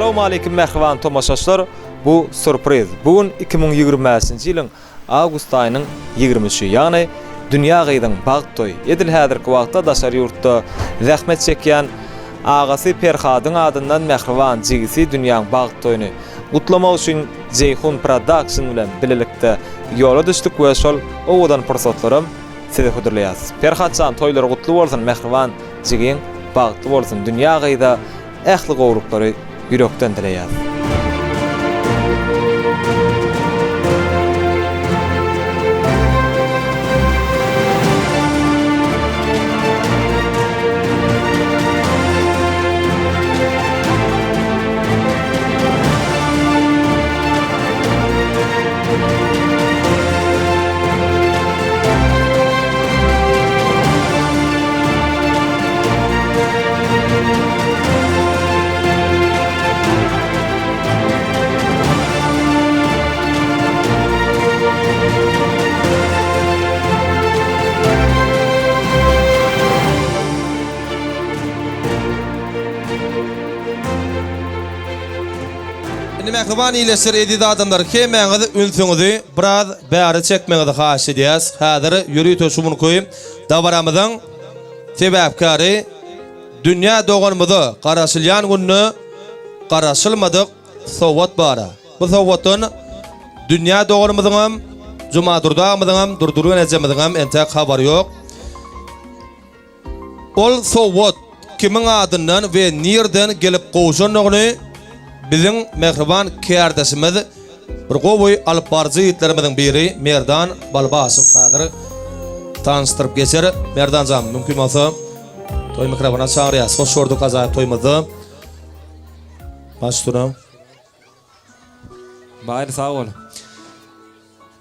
Essalawmaleýkim mähriban tomaşaçylar! Bu surpriz. Bu gün 2025-nji ýylyň awgust aýynyň 23-i, ýagny Dünýä gyzyň bagt toýy. Edil häzirki wagtda daşary ýurtda zähmet çekýän agasy Perhadyň adyndan mähriban jigisi Dünýäň bagt toýuny gutlamak üçin Jeýhun Production bilen bilelikde ýola düşdük we şol owadan pursatlaram size hödürleýäs. Perhat jan toýlary gutly bolsun mähriban jigiň bagtly bolsun Dünýä gyza ähli gowluklary ýürekden dileýäs. Indi mähriban ildeşler, eziz adamlar, hemmäňiz ünsüňizi biraz bäri çekmegiňizi haýyş edýäs. Häzir ýörite şu günki dabaramyzyň sebäpkäri Dünýä doganymyza garaşylýan günde garaşylmadyk sowgat bar. Bu sowgatdan Dünýä doganymyzyňam, Jumadurdy agamyzyňam, Durdurgen ejemiziňem entäk habary ýok. Ol sowgat kimiň adyndan we nirden gelip gowşandygyny biziň mähriban kärdeşimiz, bir gowy alyp baryjy ýigitlerimiziň biri Merdan Balbaşow häzir tanyşdyryp geçer. Merdan jan, mümkin bolsa toý mikrofona çagyrýas. Hoş gördük ajaýyp toýumyzda. Baş üstüne. Baýry sag bol.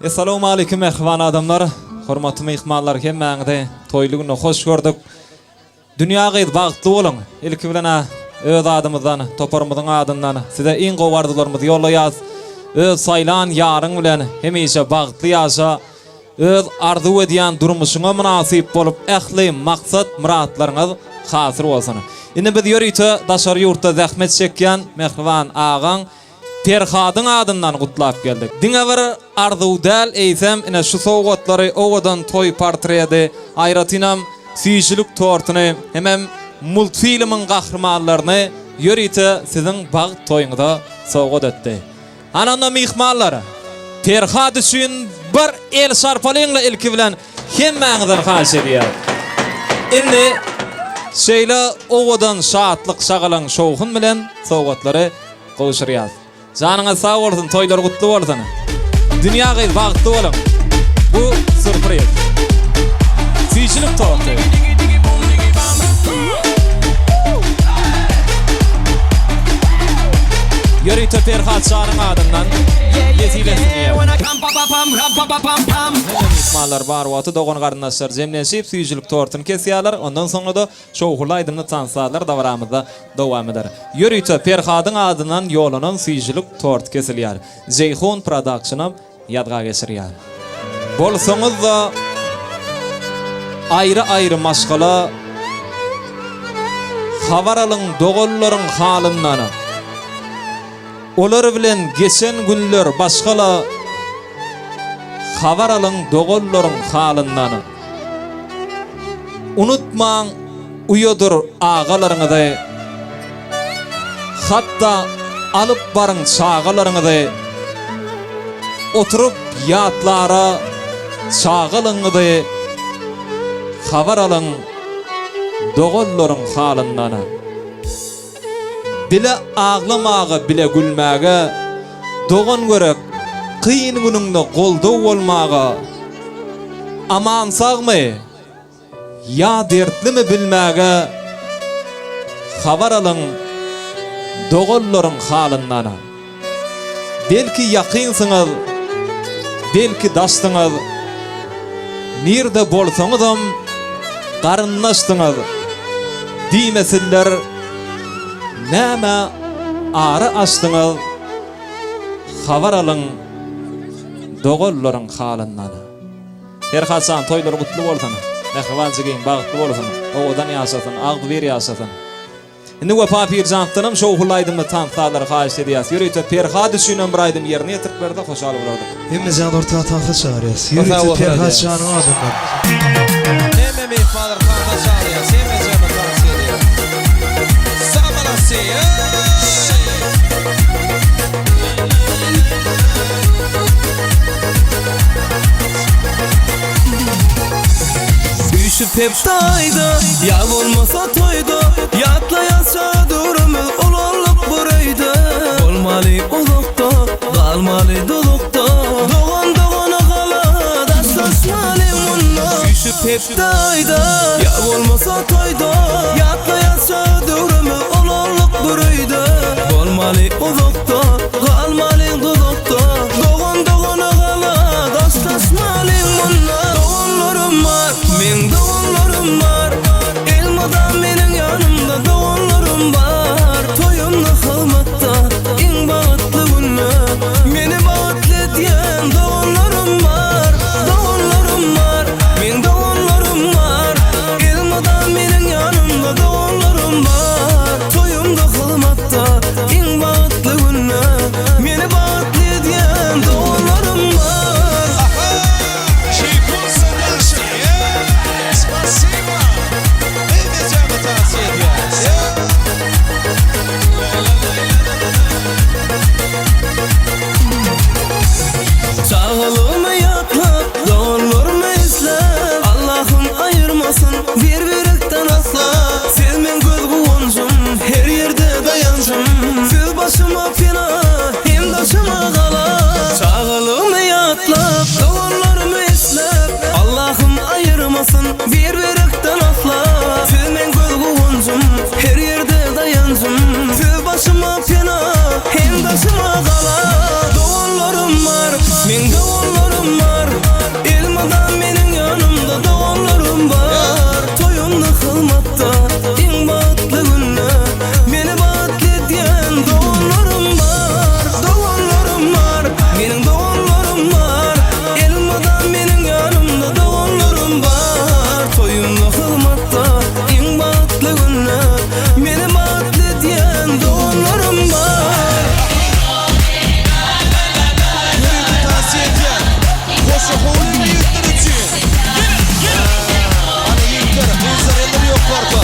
Essalawmaleýkim mähriban adamlar, hormatly myhmanlar hemmäňizi toýly günde hoş gördük. Dünýä gyz bagtly boluň. Ilki bilen-ä öz adymyzdan, toparymyzyň adyndan size iň gowy arzuwlarymyzy ýollaýas. Öz saýlan ýaryň bilen hemişe bagtly ýaşa. Öz arzuw edýän durmuşyňa mynasyp bolup ähli maksat myratlaryňyz hasyl bolsun. Indi biz ýörite daşary ýurtda zähmet çekýän mähriban agaň Perhadyň adyndan gutlap geldik. Diňe bir arzuw däl, eýsem, ine şu sowgatlary, owadan toý portredi, aýratynam süýjülik tortuny hemem multfilmiň gahrymanlaryny ýörite siziň bagt toýuňyza sowgat etdi. Hany onda myhmanlar, Perhat üçin bir el şarpalyňla ilki bilen hemmäňizden haýyş edýän. Indi şeýle owadan şatlyk, şagalaň, şowhun bilen sowgatlary gowşurýas. Janyňyz sag bolsun, toýlar gutly bolsun. Dünýä gyz bagtly boluň. Bu surpriz. Süýjülik torty. Ýörite Perhat şanyň adyndan nesip etsin diýýär. Hemme myhmanlar bar wagty dogan-garyndaşlar jemlenşip süýjülik tortuny kesýärler. Ondan soňra-da şowhunly aýdymly tans-sazlar dabaramyzda dowam eder. Ýörite Perhadyň adyndan ýollanan süýjülik tort kesilýär. Jeýhun Productionam ýazga geçirýär. Bolsaňyz-da aýry-aýry maşgala habar alyň doganlaryň halyndan. Olar bilen geçen günler başgala habar alyň doganlaryň halyndan. Unutmaň uýadyr agalaryňyzy. Hatda alyp baryň çagalaryňyzy. Oturyp ýatlara çagalygyňyzy habar alyň doganlaryň halyndan. Bile aglamaga bile gülmäge dogan gerek kyn günüňde goldaw bolmaga. Aman sagmy? Ýa dertlimi bilmäge habar alyň doganlaryň halyndan. Belki ýakynsyňyz, belki daşsyňyz, nirde bolsaňyzam garyndaşsyňyz diýmesinler nämä ara açdyňyz habar alyň doganlaryň halyndan. Perhat jan toýlary gutly bolsun. Mähriban jigiň bagtly bolsun. Owadan ýaşasyn, agzybir ýaşasyn. Indi Wepa Pirjanowdanam şowhunly aýdymly tans sazlary haýyşt edýäs. Ýörite Perhat üçinem bir aýdym ýerine ýetirip berse hoşal bolardyk. Hemmejan orta tansa çagyrýas. Sag Ýörite bol Perhat Radýas. janyň adyndan. Hemme myhmanlary tansa çagyrýas. Hemmejeme tans edýär. Sag bolasy. Üýşüp hepde aýda, ýa bolmasa toýda, Ýatlaýas çadyrymyz, ulaldyk bir öýde. Bolmaly uzakda, galmaly duzakda, Dogan dogana gala, daşlaşmaly munda. Üýşüp hepde aýda, ýa bolmasa toýda, Ýatlaýas çadyrymyz, ulaldyk bir öýde. Bolmaly uzakda, galmaly duzakda, Dogan dogana gala, daşlaşmaly munda. Doganlarym bar, meň doganlarym bar, Elmydam meniň ýanymda doganlarym bar. Toýumda hyzmatda, iň bagtly günde, Meni bagtly edýän doganlarym bar. Doganlarym bar, meň doganlarym bar, Elmydam meniň ýanymda doganlarym bar. Toýumda hyzmatda, iň bagtly günde, Meni bagtly edýän doganlarym bar. Spasiba. Hemmejeme tans edýär. Çagalygymy ýatlap, doganlarymy isläp, Allahym aýyrmasyn bir-birekden asla. Siz meň göz guwanjym, her ýerde daýanjym, Siz başyma pena, hem daşyma gala. Çagalygymy ýatlap, doganlarymy isläp, Allahym aýyrmasyn bir-birekden asla. Siz meň göz guwanjym, her ýerde daýanjym, Siz başyma pena, hem daşyma gala. Doganlarym bar, meň doganlarym bar, Elmydam meniň ýanymda doganlarym bar. Toýumda hyzmatda, iň bagtly günde, Meni bagtly edýän doganlarym bar. Doganlarym bar, meniň doganlarym bar, Elmydam meniň ýanymda doganlarym bar. Toýumda hyzmatda, iň bagtly günde, Meni bagtly edýän doganlarym bar. Ýörite tans edýär. Goşa howly ýigitler üçin. Ana ýigitler, gyzlar eller ýokarda.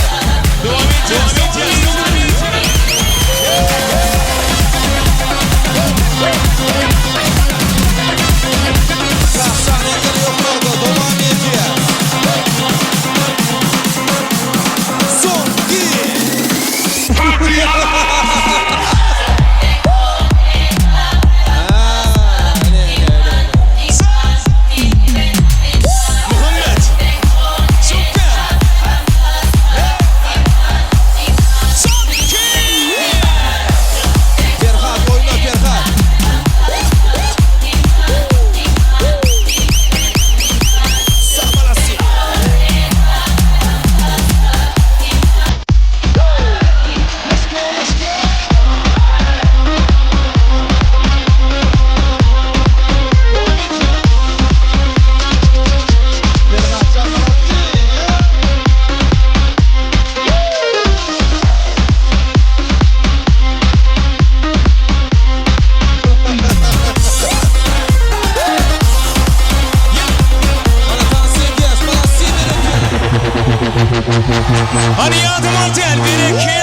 Rahşan eller ýokarda dowam edýär. Son iki. Ha, ne, ne, ne, ne. Muhammed. Super. Son iki. Perhat oýna Perhat. Sabalasy. Perhat Sabalasy. Bana tavsiye edýär, bana Hani yardım al gel bir iki.